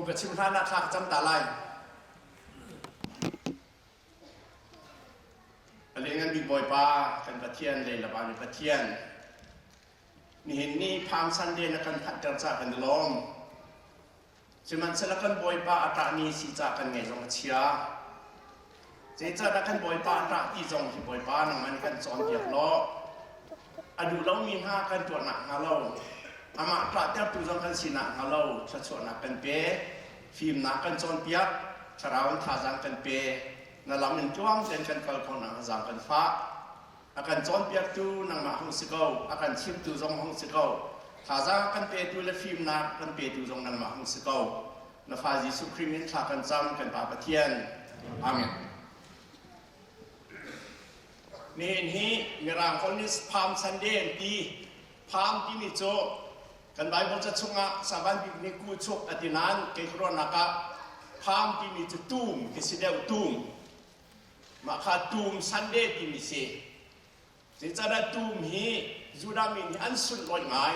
Phung ka chim hlan ah thla ka cam ta lai. A lianngan bik Bawipa, kan Pathian, lei le van i Pathian, nihin ni Palm Sunday na kan phanhter caah kan i lawm. Sihmanhsehlaw kan Bawipa a ṭah ni si caah kan ngaih zong a chia. Zeicahdah kan Bawipa a ṭah ti zong hi Bawipa nangmah nih kan cawnpiak law a duh lomi hna kan tuah nakhnga lo, amah ṭahtertu zong kan si nakhnga lo thluachuahnak kan pe, fimnak kan cawnpiak, thlarau in thazaang kan pe, na lam in tluang tein kan kal khawh nakhnga zaang kan fah. A kan cawnpiaktu nangmah hung si ko, a kan chimtu zong hung si ko, thazaang kan petu le fimnak kan petu zong nangmah hung si ko. Na fa Jesuh Khrih min thla kan cam, kan Pa Pathian. Amen. Nihin hi Mirang holh nih Palm Sunday an ti. Palm timi cu kan Bible ca chungah Saban bik nih kuchuk a ti nain kei ka ruahnak ah palm timi cu tum khi si deuh tum. Mah kha tum Sunday timi si. Zeicahdah tum hi Judah mi nih an sunlawih ngai.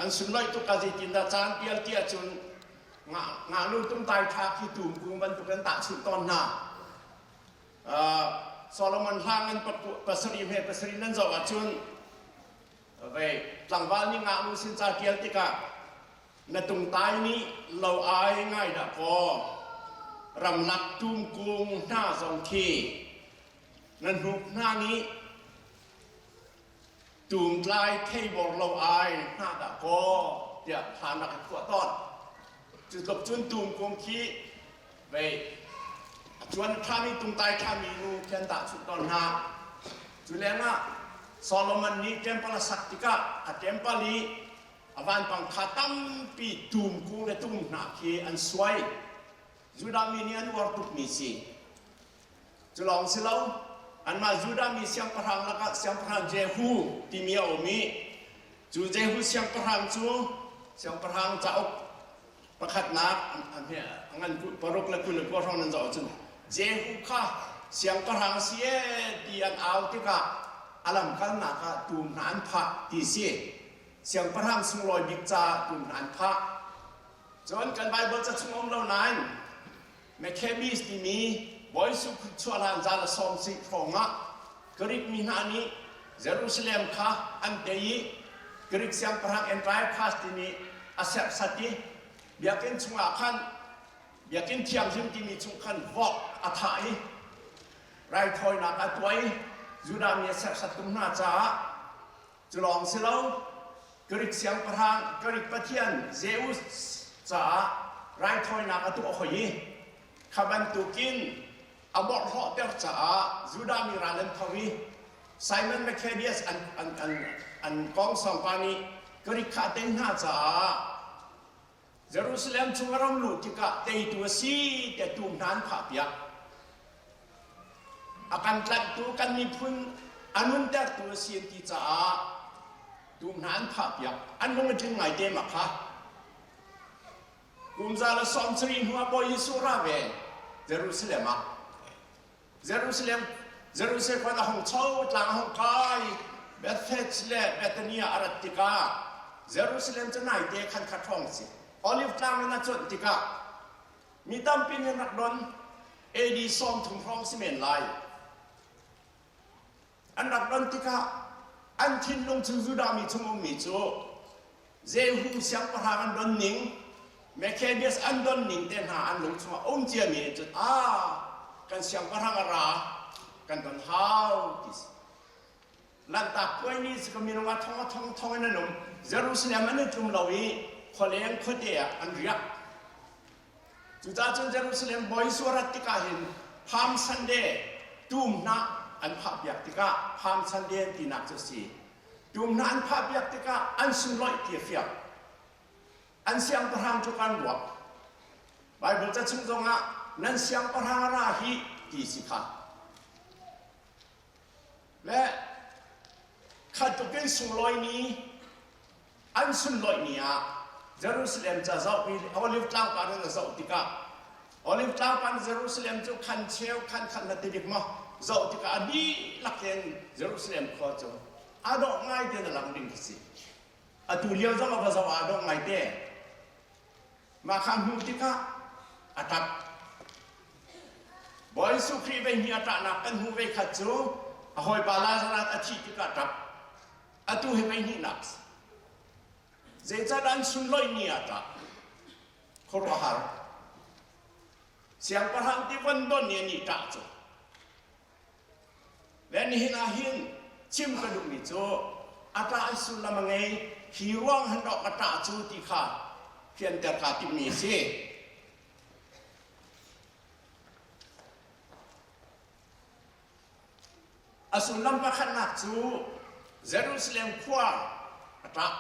An sunlawih tuk ah zeitindah caan pial ti ahcun ngaknu tumtai ṭha khi tum kung bantuk an tahchunh tawn hna. Solomon hla ngan pasarih hme pasarih nan zoh ahcun vei tlangval nih ngaknu sin ca ṭial tikah na tungtai nih lo ai ngai dah kaw ramlak tum kung hna zong khi na hnuk hna nih tumtlai theibor lo ai hna dah kaw tiah thlan rak i phuah tawn. Cu tluk cun tum kung khi vei a cuan ṭhami tungtai ṭhami nu khi an tahchunh tawn hna. Cu lengah Solomon nih temple a sak tikah a temple i a vanpang kha tampi tum kung le tum hna khi an suai. Judah mi nih an uar tukmi si. Cu lawng si lo, anmah Judah mi siangpahrang lakah siangpahrang Jehu timi a um i cu Jehu siangpahrang cu siangpahrang cauk pakhatnak a ngan paruk le 29 hrawng nan zoh ahcun Jehu kha siangpahrang si ee ti an au tikah a lamkalnak ah tum hna an phah ti si. Siangpahrang sunglawi bik caah tum hna an phah. Cun kan Baibal ca chung um lo nain Maccabees timi Bawi Jesuh Khrih chuah hlan za le sawm si hrawngah Greek mi hna nih Jerusalem kha an tei i Greek siangpahrang Antiochus timi a serhsat i biakinn chungah khan biakinn thianghlim timi chung khan vok a thah i raithawinak a tuah i Judah mi a serhsat tung hna caah Cu lawng si lo, Greek siangpahrang, Greek pathian Zeus caah raithawinak a tuah hoi i kha bantukin a morhlawhter caah Judah mi ral an tho i Simon Maccabeus an, an, an, an kawngsawngpa nih Greek kha a tei hna caah Jerusalem chung a ram luh tikah teitu a si tiah tuu hna an phahpiak. A kan tlanhtu kan miphun a nuntertu a si an ti caah tuu hna an phahpiak. An lung a tling ngaite ma kha. Kum za le sawm sarih hnu ah Bawi Jesuh ra ve Jerusalem ah. Jerusalem Jerusalem khuan a hung cho tlang a hung kai Bethphage le Bethany ah a rat tikah Jerusalem cu naite khan khat hrawng si Olive tlang in a cuanh tikah mi tampi nih an rak don AD 30 hrawng si men lai An rak don tikah an thinlung cu Judah mi chung ummi cu Jehu siangpahrang an don ning, Maccabeus an don ning te hna an lung chungah um ciami nih cun ah kan siangpahrang a ra kan don hau ti si. Lanhtak puai ni cu ka minung a thong a thong thong in an um. Jerusalem an i tlum lo i khualeng khuate ah an riak. Cucaah cun Jerusalem Bawi Jesuh a rat tikah hin Palm Sunday tum hnah an phahpiak tikah Palm Sunday an tinak cu a si. Tum hnah an phahpiak tikah an sunglawih ti a fiang. An siangpahrang cu kan ruak. Bible ca chung zongah nan siangpahrang a ra hi ti si kha. Le kha tluk in sunglawi ni An sunlawih ni ah Jerusalem ca zoh i Olive tlangpar in a zoh tikah Olive tlangpar in Jerusalem cu khan cheu khan khat na ti dik maw zoh tikah a dihlak in Jerusalem khua cu aa dawh ngai te na lang ding khi si. Atu lio zong a va zoh aa dawh ngai te. Mah kha hmuh tikah a ṭap. Bawi Jesuh Khrih vei hnih a ṭahnak kan hmuh ve khat cu a hawipa Lazarus a thih tikah a ṭap. Atu hi vei hnihnak a si. Zeicahdah an sunlawih ni ah ṭah? Khuaruahhar. Siangpahrang ti von don i an i ṭah cu. Le nihin ah hin chim ka duhmi cu a ṭah an sullam a ngei hi ruang han dawh ka ṭah cu ti kha fianter kaa timhmi a si. A sullam pakhatnak cu Jerusalem khua a ṭah.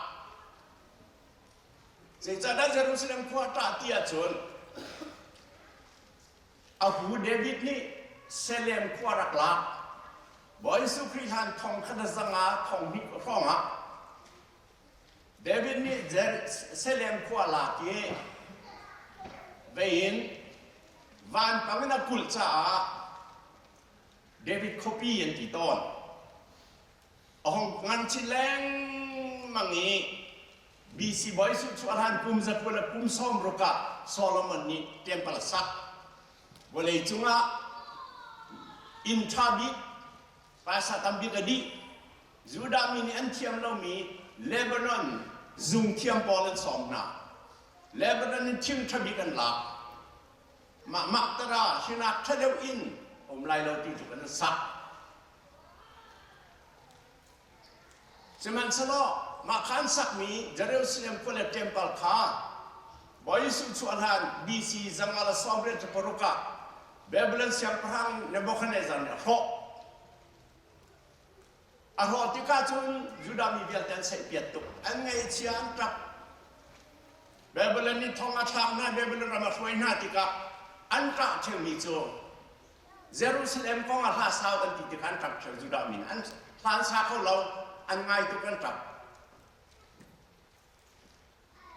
Zeicahdah Jerusalem khua a ṭah ti ahcun A pu David nih Salem khua rak lak. Bawi Jesuh Khrih hlan thong khat a zanga thong hnih hrawng ah David nih Salem khua lak i vei in vanpang in a kulh caah David khuapi an ti tawn. A hung ngan chin lengmang i BC Bawi Jesuh chuah hlan kum zakua le kum 60 ah Solomon nih temple a sak. Vawlei cungah inn ṭha bik, paisa tam bik a dih. Judah mi nih an thiam lomi Lebanon zungthiam pawl an sawm hna. Lebanon in thing ṭha bik an lak. Mah maktara hinak ṭha deuh in um lai lo ti tluk in an sak. Sihmanhsehlaw mah kha an sakmi Jerusalem khua le ṭempal kha Bawi Jesuh chuah hlan BC 586 ah Babylon siangpahrang Nebuchadnezzar nih a hrawh. A hrawh tikah cun Judah mi vialte an saihpiat tuk. An ngaihchia, an ṭap. Babylon nih thong a thlak hna, Babylon ram a hruai hna tikah an ṭah ṭheumi cu Jerusalem kong ah hla sau an ti tikah an ṭap ṭheo Judah mi an hla an sa kho lo an ngai tuk an ṭap.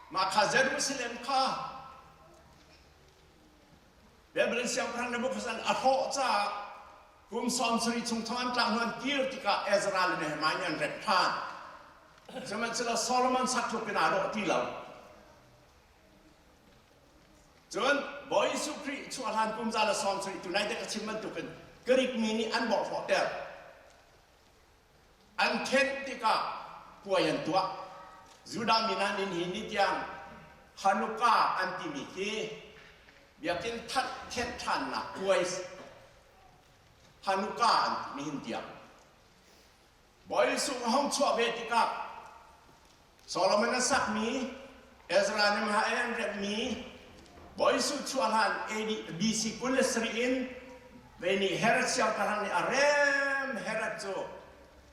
Mah kha Jerusalem kha Babylon siangpahrang Nebuchadnezzar a hrawh caah kum 70 chung thong an tlak hnu an kir tikah Ezra le Nehemiah nih an remh ṭhan. Sihmanhsehlaw Solomon sak tluk in aa dawh ti lo. Cun Bawi Jesuh Khrih chuah hlan kum 170 tunai te ka chim bantukin Greek mi nih an bawhhrawhter. An thenh tikah puai an tuah. Judah mi hna nih nihin ni tiang Hanukkah an timi khi biakinn that thenh ṭhannak puai Hanukkah an ti nihin tiang. Bawi Jesuh a hung chuah ve tikah Solomon a sakmi Ezra nih maha an remhmi Bawi Jesuh chuah hlan AD BC 27 in ve nih Herod siangpahrang nih a rem Herod cu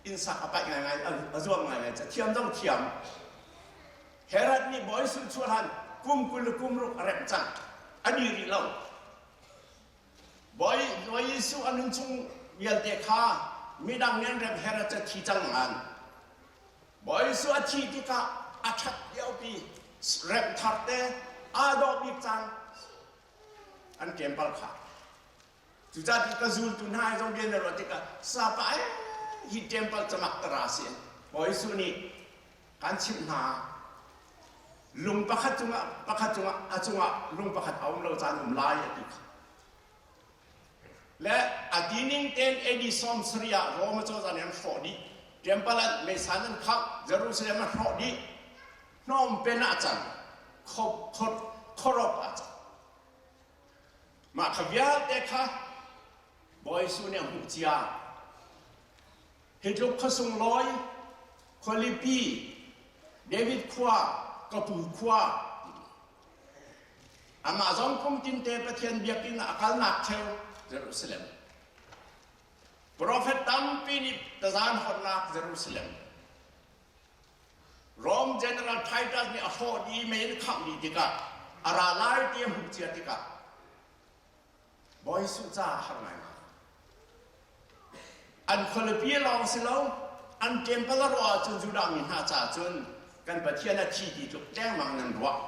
inn sak a paih ngaingai a zuam ngaingai ca thiam zong thiam Herod nih Bawi Jesuh chuah hlan kum 20 le kum ruk a remh cang a ni rih lo Bawi Jesuh a nun chung vialte kha midang nih an remh Herod cu a thi cang ngan Bawi Jesuh a thih tikah a ṭhat liopi remh thar te aa dawh bik caan an ṭempal kha. Cucaah ka zultu hna he zong bia na ruah tikah sapa ai hi ṭempal camak tara si. Bawi Jesuh nih kan chimh hna lung pakhat cungah pakhat cungah a cungah lung pakhat a um lo caan um lai a ti kha. Le a ti ning tein AD 70 ah Rome cozah nih an hrawh dih. Temple an meisan an khangh, Jerusalem an hrawh dih. Hnawm pen ah cang, khorop ah cang. Mah kha vialte kha Bawi Jesuh nih a hmuh cia. Hi tluk khuasunglawi, khualipi, David khua, ka pu khua, Amah zong kum tinte Pathian biakinn ah a kalnak ṭheo Jerusalem. Profet tampi nih tazan hawnnak Jerusalem. Rome General Titus nih a hrawh dih i mei in khangh dih tikah a ra lai ti a hmuh cia tikah Bawi Jesuh caah a har ngaingai. An khualipi lawng si lo, an temple a ruah ahcun Judah mi hna caah cun kan Pathian a thi ti tluk lengmang nan ruah.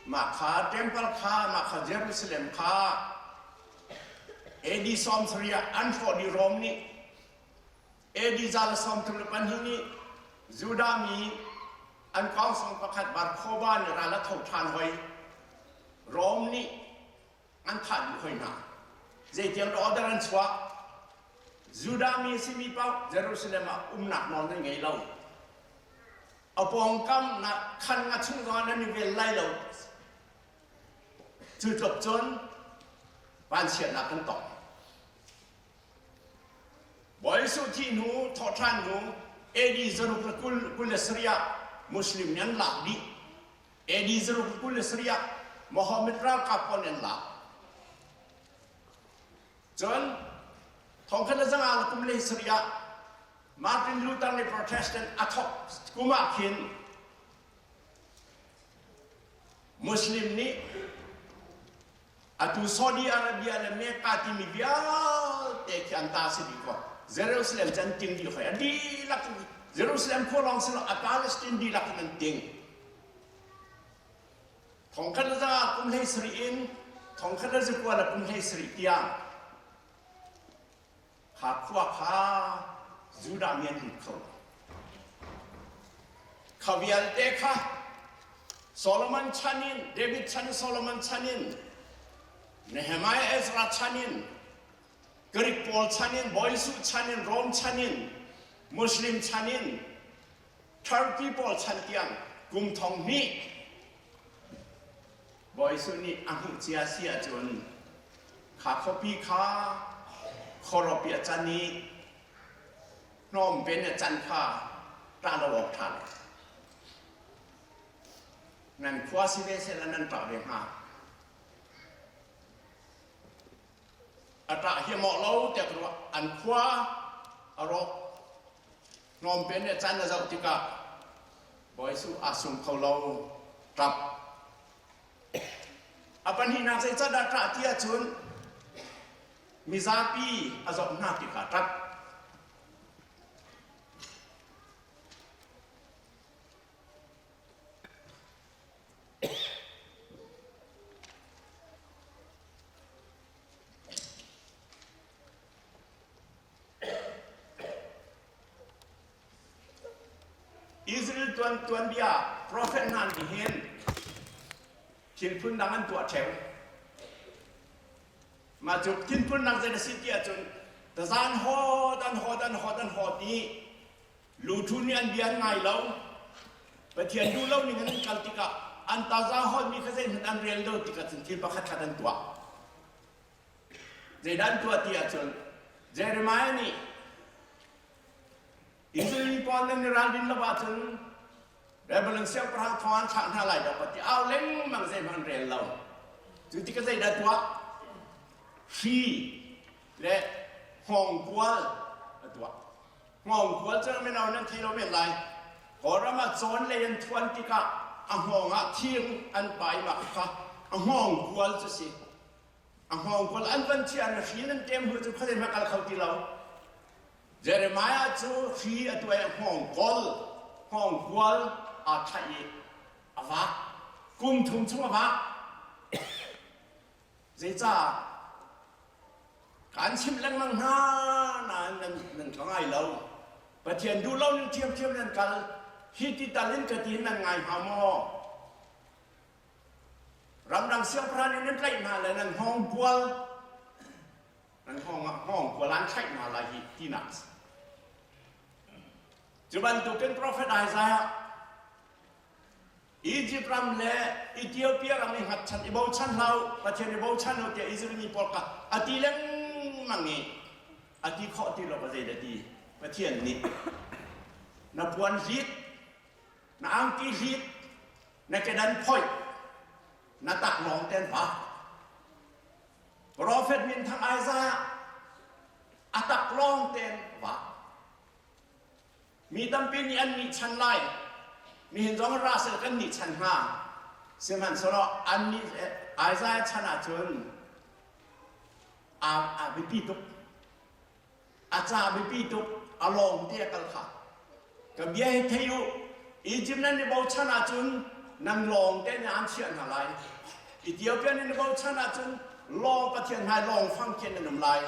Mah kha temple kha, mah kha Jerusalem kha AD 70 ah an hrawh dih Rom nih AD 32 nih Judah mi. An kawngsang pakhat Bar Kokhba nih ral a tho ṭhan hoi. Rom nih an thah duh hoi hna. Zeitiang dah order an chuah? Judah mi a simi paoh Jerusalem ah umnak nawl nan ngei lo. A pawngkam na khan nga chung zongah nan i vel lai lo. Cu tluk cun vanchiatnak kan tong. Bawi Jesuh thih hnu, thawhṭhan hnu, AD 2027 ah Muslim nih an lak dih. AD 2027 ah Muhammad ralkap pawl nih an lak. Cun 1927 ah Martin Luther nih Protestant a thawk kum ah khin Muslim nih atu Saudi Arabia le Mecca timi vialte khi an ta si dih ko. Jerusalem cu an ting dih hoi. A dihlak in Jerusalem khua lawng si lo a Palestine dihlak in an ting. Thongkhat le za kum hlei sarih in thongkhat le zakua le kum hlei sarih tiang kha khua kha Judah mi an lut kho lo. Kha vialte kha Solomon chan in, David chan in, Solomon chan in, Nehemiah Ezra chan in, Greek pawl chan in, Bawi Jesuh chan in, Rome chan in, Muslim chan in, Turkey pawl chan tiang kum thong hnih Bawi Jesuh nih a hmuh cia si ahcun kha khuapi kha khuarawpi a can i hnawmpen a can kha ṭah lo awk ṭha lo. Nan khua si ve sehla nan ṭah ve hnga. A ṭah hi mawh lo tiah ka ruah. An khua a rawk hnawmpen a can a zoh tikah Bawi Jesuh aa sum kho lo. Ṭap. A pahnihnak zeicahdah ṭah ti ahcun mizapi a zoh hna tikah ṭap. Israel tuan tuanbia profet hna nih hin thil phun dang an tuah ṭheo. Mah cu thil phun dang zei a si ti ahcun tazan hawt an hawt an hawt an hawt i Luṭhu nih an bia an ngai lo. Pathian duh lo ning in an kal tikah an taza hawtmi kha zeihmanh an rel lo tikah cun thil pakhat khat an tuah. Zeidah an tuah ti ahcun Jeremiah nih Israel mi pawl nan i ralrin lo ahcun Babylon siangpahrang thong an thlak hna lai dawk ti au lengmang zeihmanh an rel lo. Cu tikah zeidah tuah? Hri le hngawngkual a tuah. Hngawngkual cu mino nan thei lo men lai. Kawlram ah cawn lei an thuan tikah a hngawng ah thing an pai mah kha a hngawngkual cu si. A hngawngkual an van chiah na hri nan ṭem hnu cu khuazei hmanh kal kho ti lo. Jeremiah cu hri a tuai a hngawngkawl, hngawngkual aa thlaih i a vak. Kum thum chung a vak. Zeicah? Kaan chimh lengmang hna nain nan, nan ka ngai lo. Pathian duh lo ning ṭhiamṭhiam nan kal. Hi ti tal in ka ti nan ngai hnga maw? Ramdang siangpahrang nih nan tlaih hna le nan hngawng kual nan hngawng ah hngawng kual an thlaih hna lai hi tinak a si. Cu bantukin profet Isaiah Egypt ram le Ethiopia ram i hngatchan i bochan hlah u, Pathian i bochan u tiah Israel mi pawl kha a ti lengmang i a ti khawh ti lo ka zeidah ti Pathian nih na puan hlit, na angki hlit, na kedan phoih, na taklawng ten va. Profet minthang Isaiah a taklawng ten va. Mi tampi nih an nih chan lai. Nihin zong Russell kan nih chan hnga. Sihmanhsehlaw an nih Isaiah chan ahcun a a biapi tuk. A ca biapi tuk. A lawng te a kal kha. Ka bia hi thei u. Egypt nan i bochan ahcun nan lawng te nih an chiah hna lai. Ethiopia nan i bochan ahcun lawng Pathian hmai lawng fang khin nan um lai.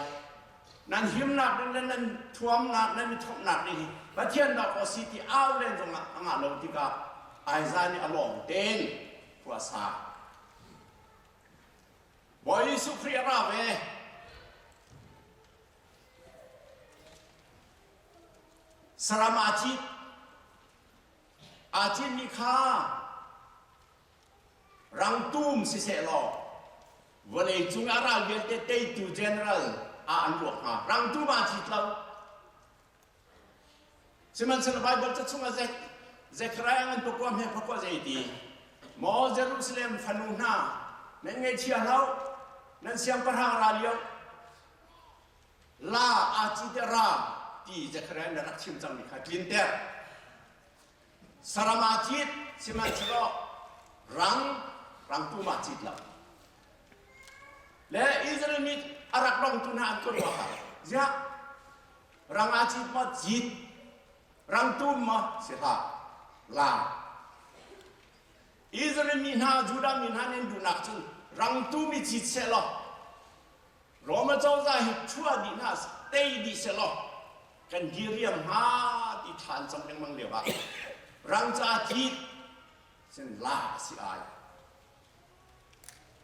Nan himnak ding le nan thuamnak, nan i thawmhnak ding hi Pathian dawk aw si ti au len zongah a ngah lo tikah. Isaiah nih a lawng tein khua a sa. Bawi Jesuh Khrih a ra ve. Saram aa cit. Aa citmi kha rangtum siseh law vawlei cung ah ral vialte teitu general ah an ruak hnga. Rangtum aa cit lo. Sihmanhsehlaw Baibal ca chungah Zekhariah ngan pakua hme pakua zei ti? Maw Jerusalem fanu hna, nan ngaihchia hlah u, nan siangpahrang ra lio la aa ci te ra ti Zekhariah na rak chim cangmi kha tlinter. Saram aa cit, sihmanhsehlaw rang rangtum aa cit lo. Le Israel mi a rak dongtu hna an khuaruah har. Ziah Rang aa cit maw cit, rang tum maw si hlah, la. Israel mi hna, Judah mi hna nih an duhnak cun rang tum i cit seh law, Roma cozah hi ṭhua dih hna tei dih seh law, kan diriam hnga ti thla an cam lengmang lio ah rang ca cit sin la a si ai.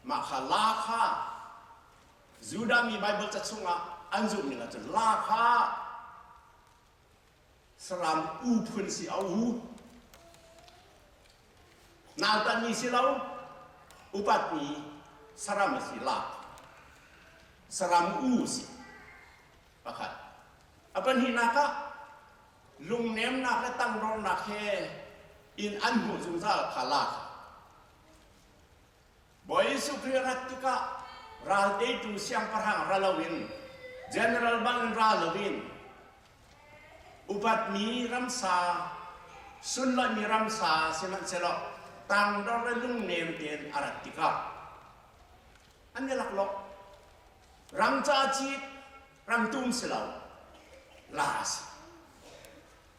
Mah kha la kha Judah mi Baibal ca chungah an zumh ning ahcun la kha saram u phun si a u. Nautatmi si lo, upatmi saram a si la. Saram u si. Pakhat. A pahnihnak ah lungnemnak le tangdornak he in an hmuh zungzal kha la. Bawi Jesuh Khrih rat tikah ral teitu siangpahrang ra loin general bang ra loin upatmi ramsa sunlawihmi ramsa sihmanhsehlaw tangdor le lungnem tein a rat tikah an i laklawh rang ca cit rangtum si lo la si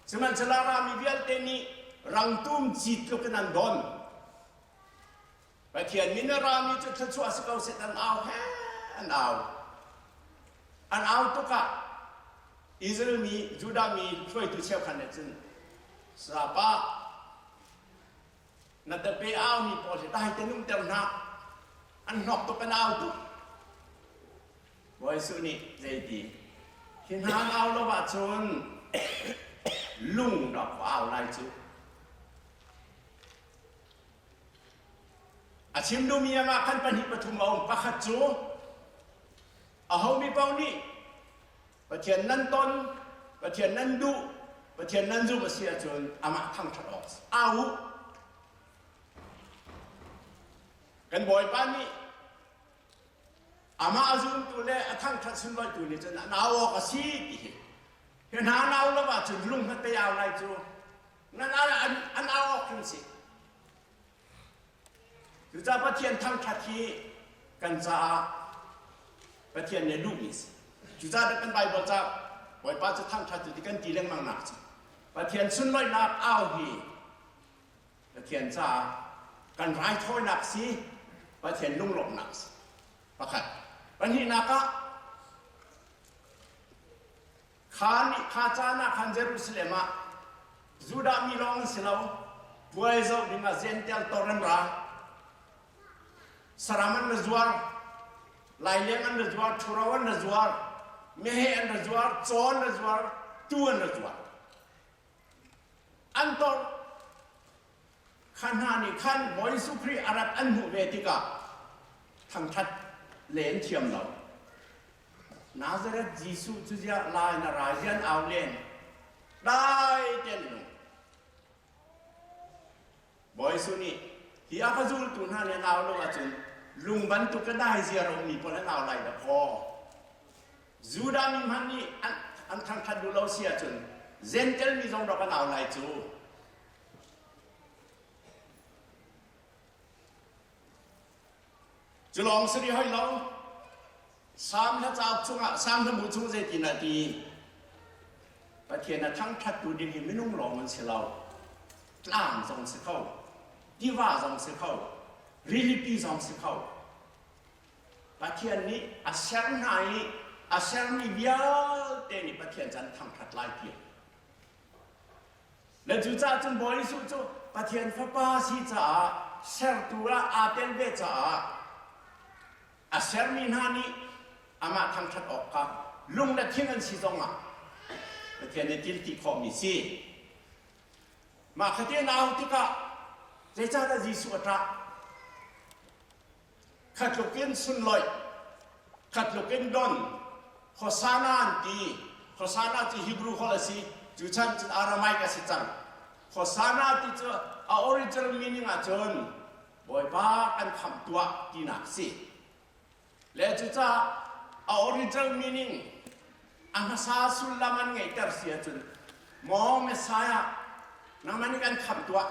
sihmanhsehlaw rami vialte nih rangtum cit tluk in an don Pathian min a rami cu thluachuah si ko seh an au he an au. An au tuk ah Israel mi, Judah mi hruaitu cheukhat nih cun Sapa na tape au mi pawl hi dai te nungter hna an hnok tuk an au tuk Bawi Jesuh nih zeiti hi hna an au lo ahcun lung rak au lai cu A chim duhmi ah khan pahnih pathum a um. Pakhat cu ahomi paoh nih Pathian nan ton, Pathian nan duh, Pathian nan zumh a si ahcun amah thangṭhat awk au u. Kan Bawipa nih amah a zumtu le a thangṭhat sunlawitu nih cun an au awk a si ti hi. Hi hna an au lo ahcun lung hmanh au lai cu nan an au awk hrim si. Cucaah Pathian thangṭhat hi kan caah Pathian nih duhmi a si. Cucaah kan Baibal ca Bawipa cu thangṭhat cu ti kan ti lengmang nak cu Pathian sunlawinak au hi Pathian caah kan raithawinak si, Pathian lunglawmhnak si. Pakhat. Pahnihnak ah Kha nih kha caan ah khan Jerusalem ah Judah mi lawng an si lo, puai zoh dingah Jentail tor an ra. Saram an ra zuar, laileng an ra zuar, ṭhuro an ra zuar, meheh an ra zuar, caw an ra zuar, tuu an ra zuar. An tor kha hna nih khan Bawi Jesuh Khrih a rat an hmuh ve tikah thangṭhat le an thiam lo. Nazareth Jesuh cu ziah lai na rai zian au len dai ten nung Bawi Jesuh nih hi a ka zultu hna nih an au lo ahcun lung bantuk ka dai ziar a ummi pawl an au lai dah kaw Judah mi hmanh nih an, an thangṭhat duh lo si ahcun Gentel mi zong rak an au lai cu Cu lawng si rih hoi lo. Salm hla cauk chungah Salm hlabu chung zeitin a ti? Pathian a thangṭhattu ding hi minung lawng an si lo. Tlang zong si kho, tiva zong si kho, rilipi zong si kho. Pathian nih a ser hna i a sermi vialte nih Pathian cu an thangṭhat lai tiah. Le cucaah cun Bawi Jesuh cu Pathian Fapa si caah sertu ah aa tel ve caah a sermi hna nih amah thangṭhat awk kha lung le thing an si zongah Pathian nih thil ti khawhmi si. Mah kha ti an au tikah zeicahdah Jesuh a ṭah? Kha tluk in sunlawih, kha tluk in don, Hosanna an ti. Hosanna cu Hebrew holh a si. Cu chan cun Aramaic a si cang. Hosanna ti cu a original meaning ahcun Bawipa kan khamh tuah tinak a si. Le cucaah a original meaning a hmasa sullam an ngeihter si ahcun maw Messiah nangmah nih kan khamh tuah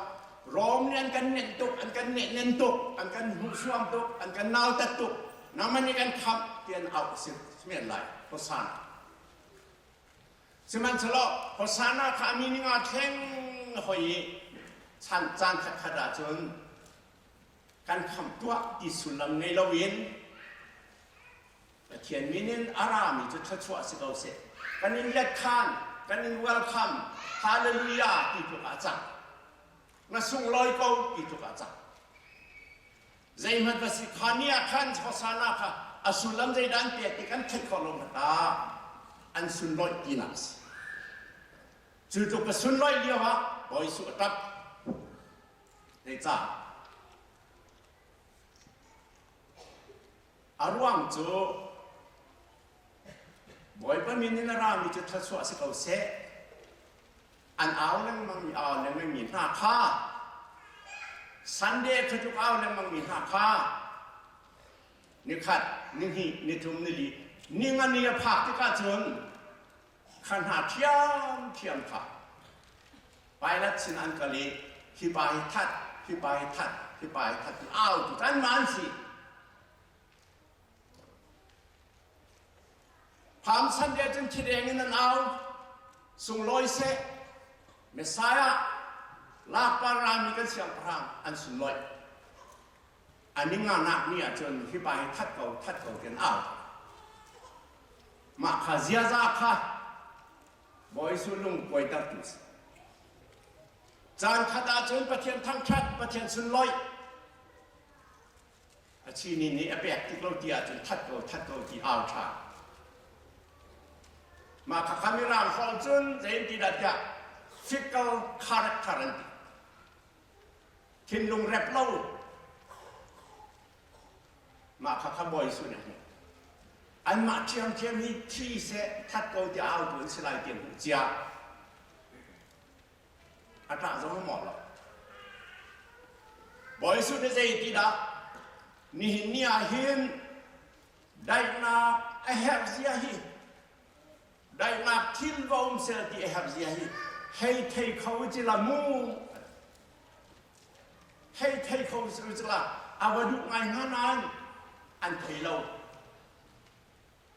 Rom nih an kan nenh tuk an kan nehnen tuk an kan hmuhsuam tuk an kan nautat tuk nangmah nih kan khamh ti an auh a si men lai Hosanna Sihmanhsehlaw Hosanna kha a meaning aa thleng hoi i chan caan khatkhat ahcun kan khamh tuah ti sullam ngei loin Pathian min in a rami cu thluachuah si ko seh. Kan in let khan, kan in welcome, hallelujah ti tluk ah cang. Na sunglawi ko ti tluk ah cang. Zeihmanh va si kha ni ah khan Hosanna kha a sullam zeidah an pek ti kan theih khawh lo hmanh ah an sunlawih tinak a si. Cu tluk a sunlawih lio ah Bawi Jesuh a ṭap. Zeicah? A ruang cu Bawipa min in a rami cu thluachuah si ko seh. An au lengmang mi au lengmang mi hna kha Sunday kha tluk au lengmang mi hna kha nikhat, nihnih, nithum, nili, ninga ni a phak tikah cun kha hna ṭhiamṭhiam kha Pilate sin an kal i hi pa hi that, hi pa hi that, hi pa hi that ti au tu anmah an si. Palm Sunday cun thideng in an au, sunglawi seh, Messiah, lakpar rami kan siangpahrang an sunlawih. A ninganak ni ahcun hi pa hi that ko, that ko ti an au. Mah kha ziaza kha Bawi Jesuh lung kuaitertu a si. Caan khat ahcun Pathian thangṭhat, Pathian sunlawih a chini nih a pek tik lo ti ahcun that ko, that ko ti au ṭhan. Mah kha kha Mirang holh cun zei ti dah tiah fickle character an ti. Thinlung rep lo Mah kha kha Bawi Jesuh nih a hmuh. Anmah ṭhiamṭhiam hi thi seh that ko ti autu an si lai ti an hmuh cia. A ṭah zong a mawh lo. Bawi Jesuh nih zei ti dah nihin ni ah hin daihnak a herh zia hi daihnak thil va um sel ti a herh zia hi hei thei kho ci la mu Hei thei kho cu a va duh ngai hna nain an thei lo.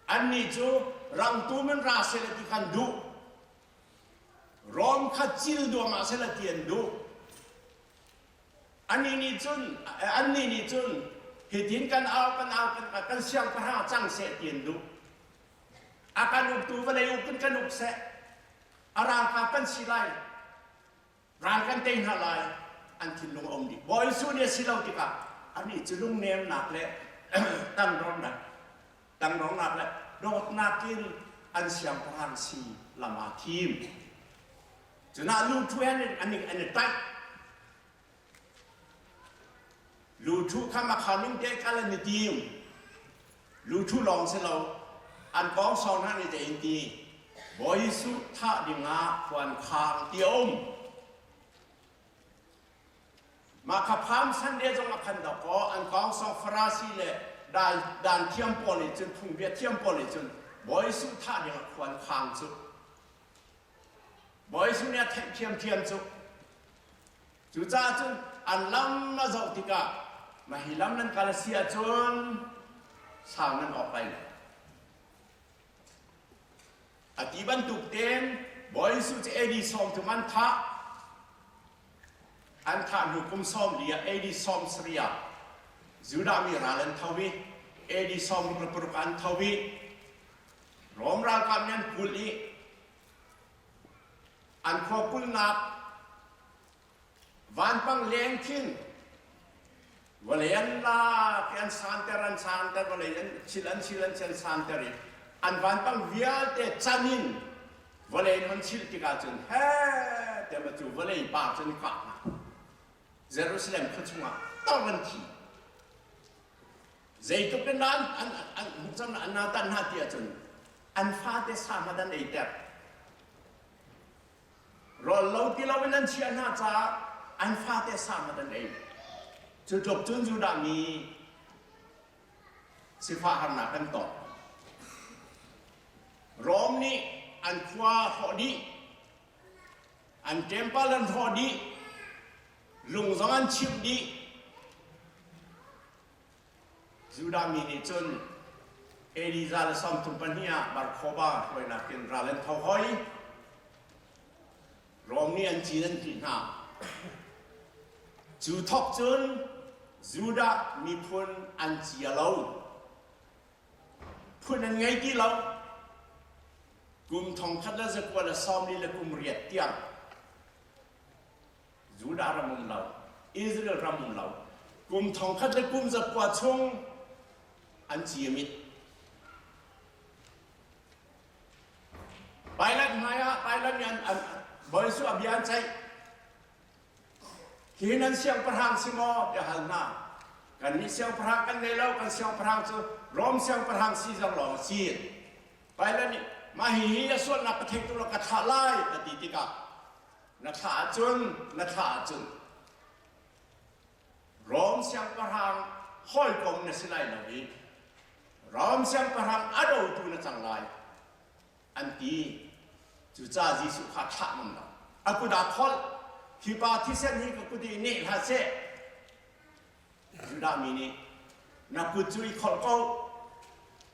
Annih cu rangtum in ra seh ti khan duh. Rom kha cil duangah seh ti an duh. Annih nih cun annih nih cun hitin kan au kan au kan kan siangpahrang cang seh ti an duh. A kan uktu vawlei uk in kan uk seh. A ralkap kan si lai. Ral kan tei hna lai an thinlung a um dih. Bawi Jesuh nih a si lo tikah anih cu lungnemnak le tangdornak tangdornak le dawtnak in an siangpahrang si lam aa thim. Cunah luthu he an an i taih. Luthu kha makha ning te kal an i tim. Luthu lawng si lo, an kawng sawng hna nih in ti. Bawi Jesuh thah dingah khuan khang ti a um. Mah kha Palm Sunday zong a khan dawkaw an kawng sawng Farasi le dan thiam pawl nih cun phungbia thiam pawl nih cun Bawi Jesuh thah dingah khuan khang cu Bawi Jesuh nih a theih thiamthiam cu Cucaah cun an lam a zoh tikah mah hi lam nan kal a si ahcun sau nan awk lai lo. A ti bantuk tein Bawi Jesuh cu AD 30 an thah. An thah hnu kum 40 ah AD 70 ah Judah mi ral an tho i AD 66 an tho i Rom ralkap nih an kulh i an khua kulhnak. Vanpang leng khin vawlei an lak i an santer an santer vawlei an chil an chil an an santer i an vanpang vialte can in vawlei in hon chilh tikah cun he tiah cu vawlei pa cun kah hna. Jerusalem khua chungah tor an thi. Zeitluk in dah an an an an an tan hna ti ahcun an fate sa hmanh an eiter. Rawl lo ti loin an chiah hna caah an fate sa hmanh an ei. Cu tluk cun Judah mi sifah harnak an tong. Rom nih an khua hrawh dih, an temple an hrawh dih, lung zong an chimh dih. Judah mi nih cun Eliza le 32 ah Bar Kokhba hruainak in ral an tho hoi. Rom nih an cin an hlih hna. Cu thawk cun Judah miphun an cia lo. Phun an ngei ti lo. Kum 1948 tiang Judah ram um lo, Israel ram um lo. Kum thongkhat le kum zakua chung an ci a mit. Pilate hmai ah Pilate nih an Bawi Jesuh a bia an ceih. Hi nan siangpahrang si maw? tiah hal hna. Kannih siangpahrang kan ngei lo, kan siangpahrang cu Rom siangpahrang Caesar lawng a si. Pilate nih mah hihi a sualnak ka thei tuk lo ka thlah lai a ti tikah na thlah ahcun na thlah ahcun Rom siangpahrang hawikom na si lai lo i Rom siangpahrang a dotu na cang lai an ti. Cucaah Jesuh kha thlah ngam lo. A kut aa kholh. Hi pa thisen hi ka kut i neh hlah seh. Judah mi nih na kut cu i kholh ko.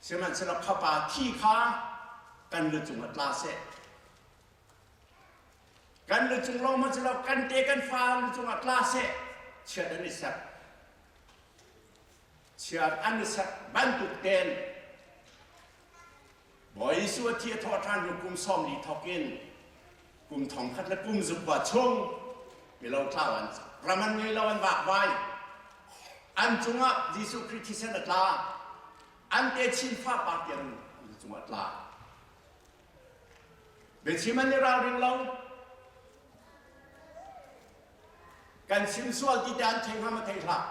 Sihmanhsehlaw kha pa thi kha kan lu cungah tla seh. Kan lu cung lawng hmanh si lo, kan te kan fa lu cungah tla seh, chiat an i ser. Chiat an i ser bantuk ten Bawi Jesuh a thi a thawh ṭhan hnu kum 40 thawk in kum thongkhat le kum zukua chung milo tlau an ram an ngei lo an vakvai. An cungah Jesuh Khrih thisen a tla. An te chin fapa tiang an cungah a tla. Biachim an i ralring lo. Kan chim sual ti te an thei hnga ma thei hlah.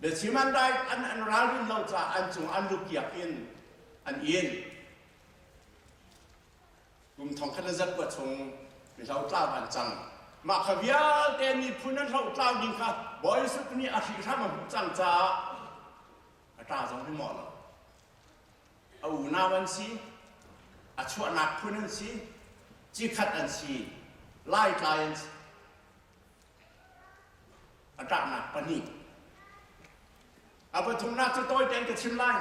Biachim an rai an an ralrin lo caah an cung an lukiak in an in. Kum thong khat le zat kua chung mi hlotlau an cang. Mah kha vialte miphun an hlotlau ding kha Bawi Jesuh nih a hrihhram a hmuh cang caah a ṭa zong hi mawh lo. A unau an si, a chuahnak phun an si, cikhat an si, laitlai an si. A ṭahnak pahnih. A pathumnak cu tawi tein ka chim lai.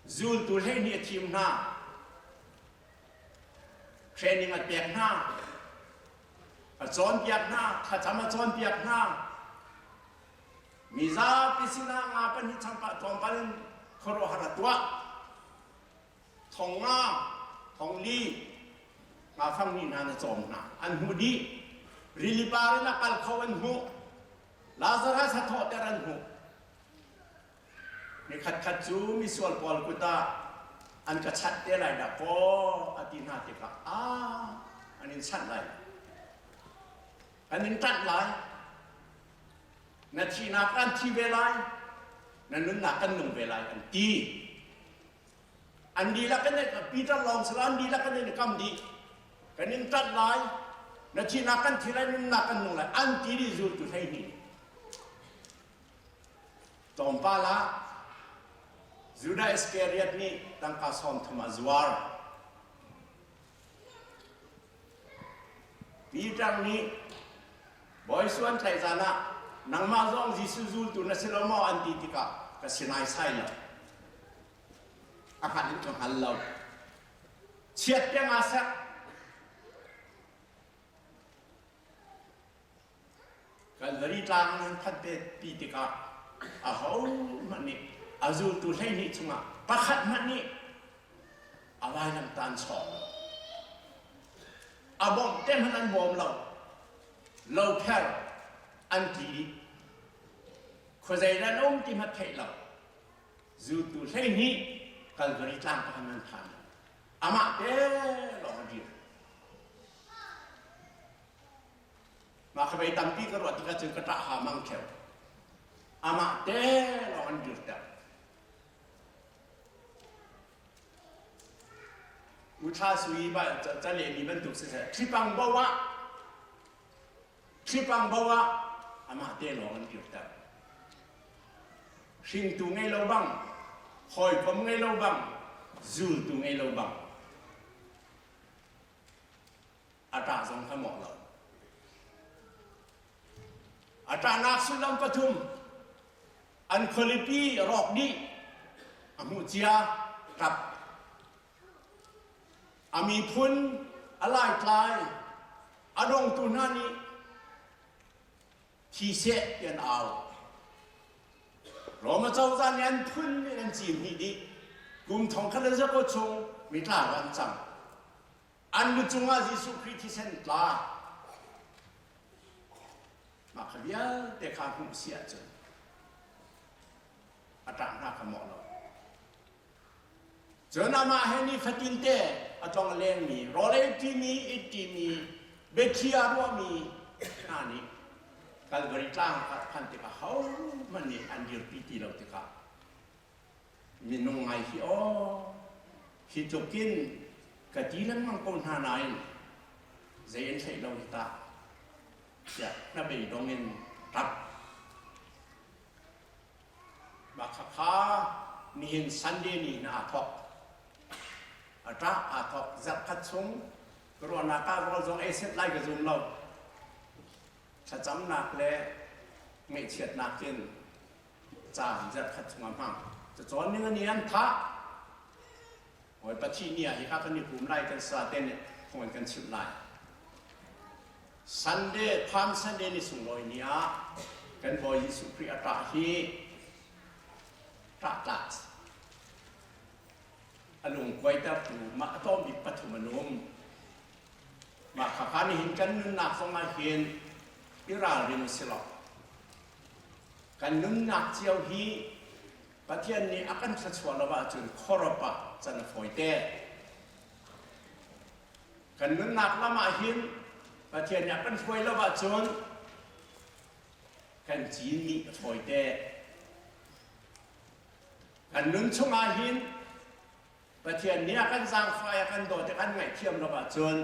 Zultu 12 a thim hna. Training a pek hna. A cawnpiak hna, thlacam a cawnpiak hna. Mizapi sinah nga pahnih changpah tlawmpal in khuaruahhar a tuah. Thong nga, thong li, nga fang hnih hna na cawm hna. An hmuh dih. Rili par in a kal kho an hmuh. Lazarus a thawhter an hmuh. Ni khatkhat cu misual pawl kut ah an ka chanh te lai dah kaw a ti hna tikah ah an in chanh lai. An in ṭanh lai. Na thihnak an thi ve lai, na nunnak kan nung ve lai an ti. An dihlak in Peter lawng sila an dihlak in an kam dih. Kan in ṭanh lai, na thihnak kan thi lai, nunnak kan nung lai, an ti dih zultu 12. Tlawmpal ah Judah Iskariot nih tangka 30 a zuar. Peter nih Bawi Jesuh an tlaih zan ah nangmah zong Jesuh zultu na si lo maw an ti tikah ka si naisai lo. A hngalh in ka hngal lo. Chiat tiang aa serh. Kalvari tlang an phanh te pi tikah ahohmanh nih a zultu 12 chungah pakhat hmanh nih a vailamtah an sawng lo. A bawmh te hmanh an bawm lo. Lopher an tli dih. Khuazei dah an um ti hmanh theih lo. Zultu 12 Kalvari tlang pa khan an phan. Amah te lawng a dir. Mah kha vei tampi ka ruah tikah cun ka ṭah ha mang ṭheo. Amah te lawng an dirter. Uthla sui ba ca lehmi bantuk siseh ṭhipang bo ah ṭhipang bo ah amah te lawng an dirter. Hringtu ngei lo bang, hawikom ngei lo bang, zultu ngei lo bang a ṭah zong kha mawh lo. A ṭahnak sullam pathum an khualipi rawk dih a hmuh cia ṭap. A miphun a laitlai a dongtu hna nih thi seh ti an au. Roma cozah nih an phun in an cin hnih dih. Kum thong khat le zakua chung mitla an cang. An lu cungah Jesuh Khrih thisen tla. Mah kha vialte kha hmuh si ahcun a ṭah hna kha mawh lo. Cun amah he nifatin te a tlong a lengmi, rawl ei ṭimi, it ṭimi, biathli aa ruahmi hna nih Kalvari tlang kha phan tikah hohmanh nih an dirpi ti lo tikah minung ngai hi aw hi tluk in ka ti lengmang ko hna nain zei an theih lo hi tah tiah hnabeidong in ṭap. Mah khakha nihin Sunday ni hin aa thawk. A ṭah aa thawk zarhkhat chung ka ruahnak ah rawl zong ei set lai ka zum lo. Thlacamnak le ngaihchiatnak in caan zarhkhat chung a hmang. Cacawn ning ani an thah. Bawipa thih ni ah hika kan i pum lai kan sa te nih phung in kan chimh lai. Sunday, Palm Sunday ni sunglawi ni ah kan Bawi Jesuh Khrih a ṭah hi ṭah tlak a lungkuaitertu mah a tlawm bik pathum an um. Mah khakha nihin kan nunnak zong ah hin i ralrin u si law kan nunnak cio hi Pathian nih a kan thluachuah lo ahcun khuarup ah can a fawi te. Kan nunnak lam ah hin Pathian nih a kan hruai lo ahcun kan cin nih a fawi te. Kan nun chungah hin Pathian nih a kan zaangfah i a kan dawt i a kan ngaihthiam lo ahcun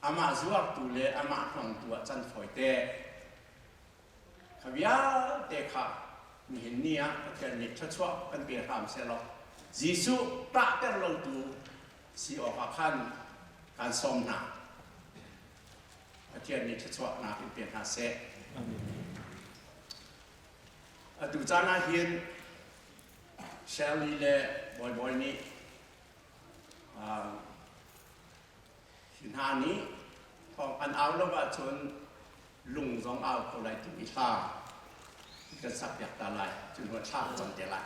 amah zuartu le amah hmangtu ah can fawi te. Kha vialte kha nihin ni ah Pathian nih thluachuah kan pe hram sehlaw Jesuh ṭahter lotu si awkah khan kaan sawm hna. Pathian nih thluachuahnak in pe hna seh. Atu caan ah hin Shirley le Bawibawi nih hi hna nih thawng an au lo ahcun lung zong au kho lai timi hla kan sakpiak ta lai. Cu hnu ah thla ka cam te lai.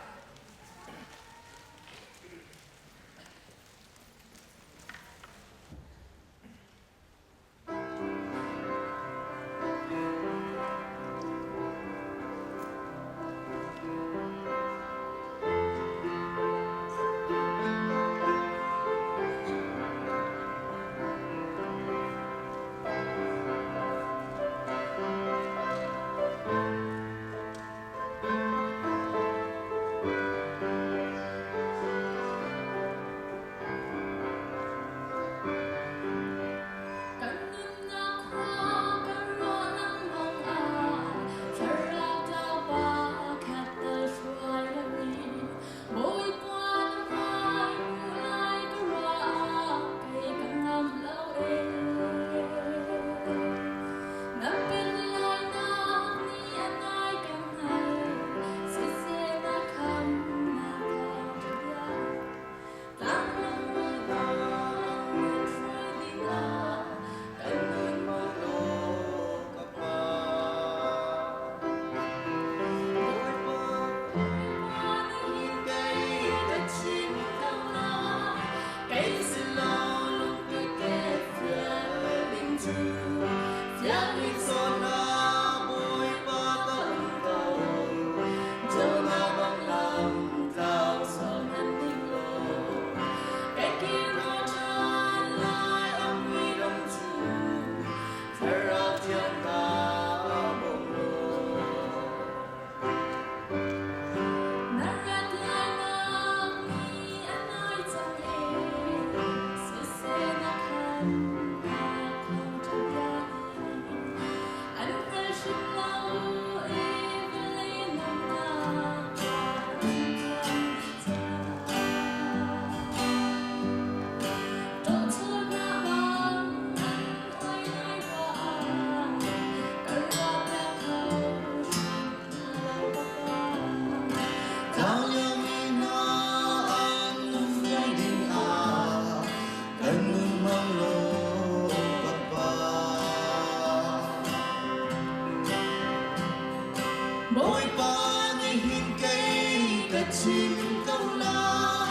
chim ko lai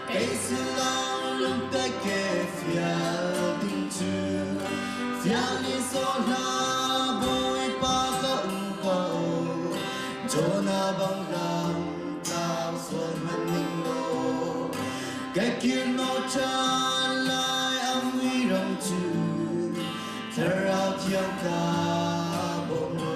Kei si lo lungte ke fial ding cu Fial ni sawh hlah Bawipa ka um ko Jonah bang lam tlau sual hmanh ning law Ka kir naw ṭhan lai a mui ram cu Thlarau thiang ka bawm law.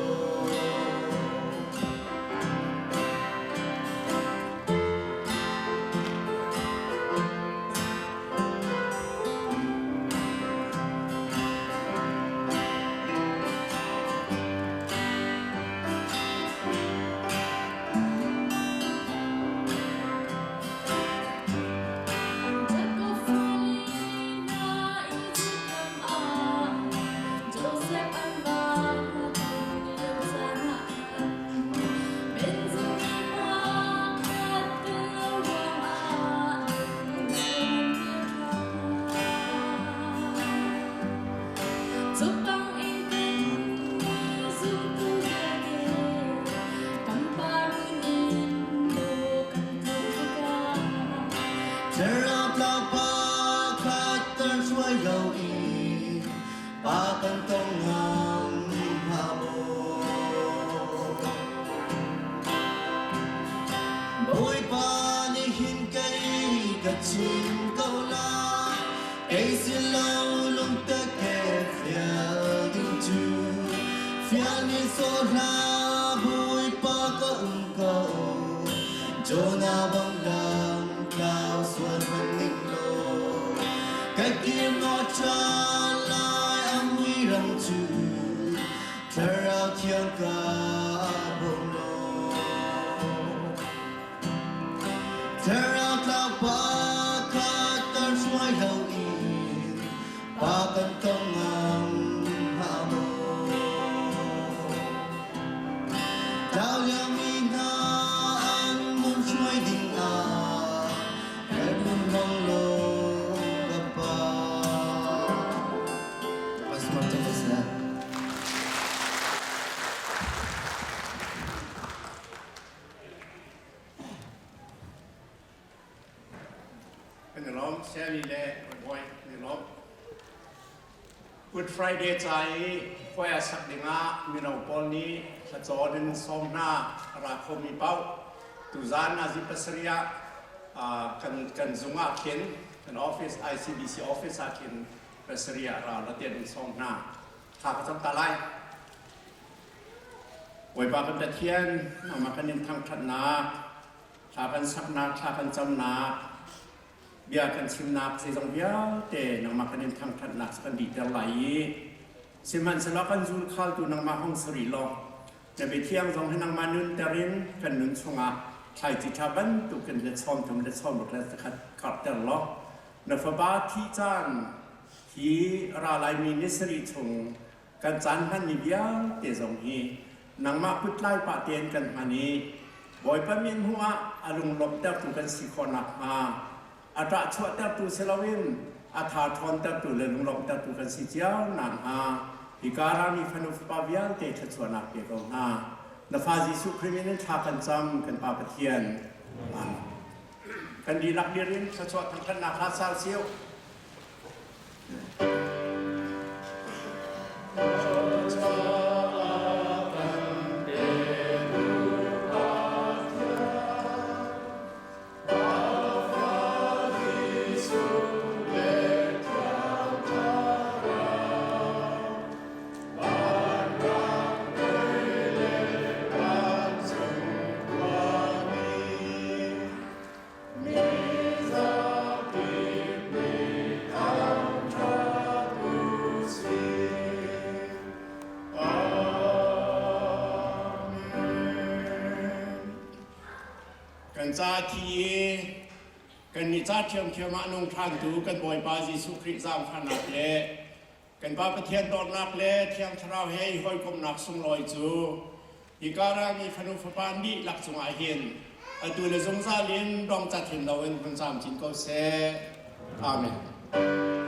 Thlarau tlangpa khat kan hruai lo i pa kan tong ngam hnga maw? Bawipa nih hin kei ka chim ko lai, kei si lo lungtak he fial ding cu. Fial ni sawh hlah, Bawipa ka um ko. Jonah bang lam tlau sual hmanh ning law ka kir naw ṭhan lai a mui ram cu Thlarau thiang ka bawm law Thlarau tlau pa kha kan hruai lo in pa kan tong ngam hnga maw Tlau liomi hna an nun hruai dingah kan nun hmang law ka Pa. Pastor Thomas Kan i lawm, Sally le Boy kan i lawm. Good Friday ca i choir sak dingah mino pawl nih thlacawn in sawm hna a ra khomi paoh tuzaan nazi pasarih ah kan kan zung ah khin kan office ICBC office ah khin pasarih ah ra la tian in sawm hna thla ka cam ta lai. Bawipa kan Pathian nangmah kan in thangṭhatnak thla kan saknak thla kan camnak bia kan chimnak zeizong vialte nangmah kan in thangṭhatnak kan dihter lai i sihmanhsehlaw kan zulkhaltu nangmah hong si rih law na biathiang zong hi nangmah nunter in kan nun chungah thlaici ṭha bantukin let sawm thum let sawm ruk let zakhat karhter law na fapa thih caan hi ra laimi ni sarih chung kan caan hmanmi vialte zong hi nangmah kuttlai pah tein kan hman i Bawipa min hmuh ah a lunglawmhtertu kan si khawh nakhnga a ṭahchuahtertu si loin a tha ṭhawntertu le lunglawmhtertu kan si cio nakhnga hika rami fanu fapa vialte thluachuahnak pe ko hna. Na fa Jesuh Khrih min in thla kan cam kan Pa Pathian. Amen. Kan dihlak dir in thluachuah thangṭhatnak hla sal siu. Kan ca thi i kannih ca ṭhiamṭhiam ah nung ṭhantu kan Bawipa Jesuh Khrih zaangfahnak le kan Pa Pathian dawtnak le Thiang Thlarau he i hawikomhnak sunglawi cu hika rami fanu fapa dihlak cungah hin atu le zungzal in dongcat hin loin hun camcin ko seh. Amen.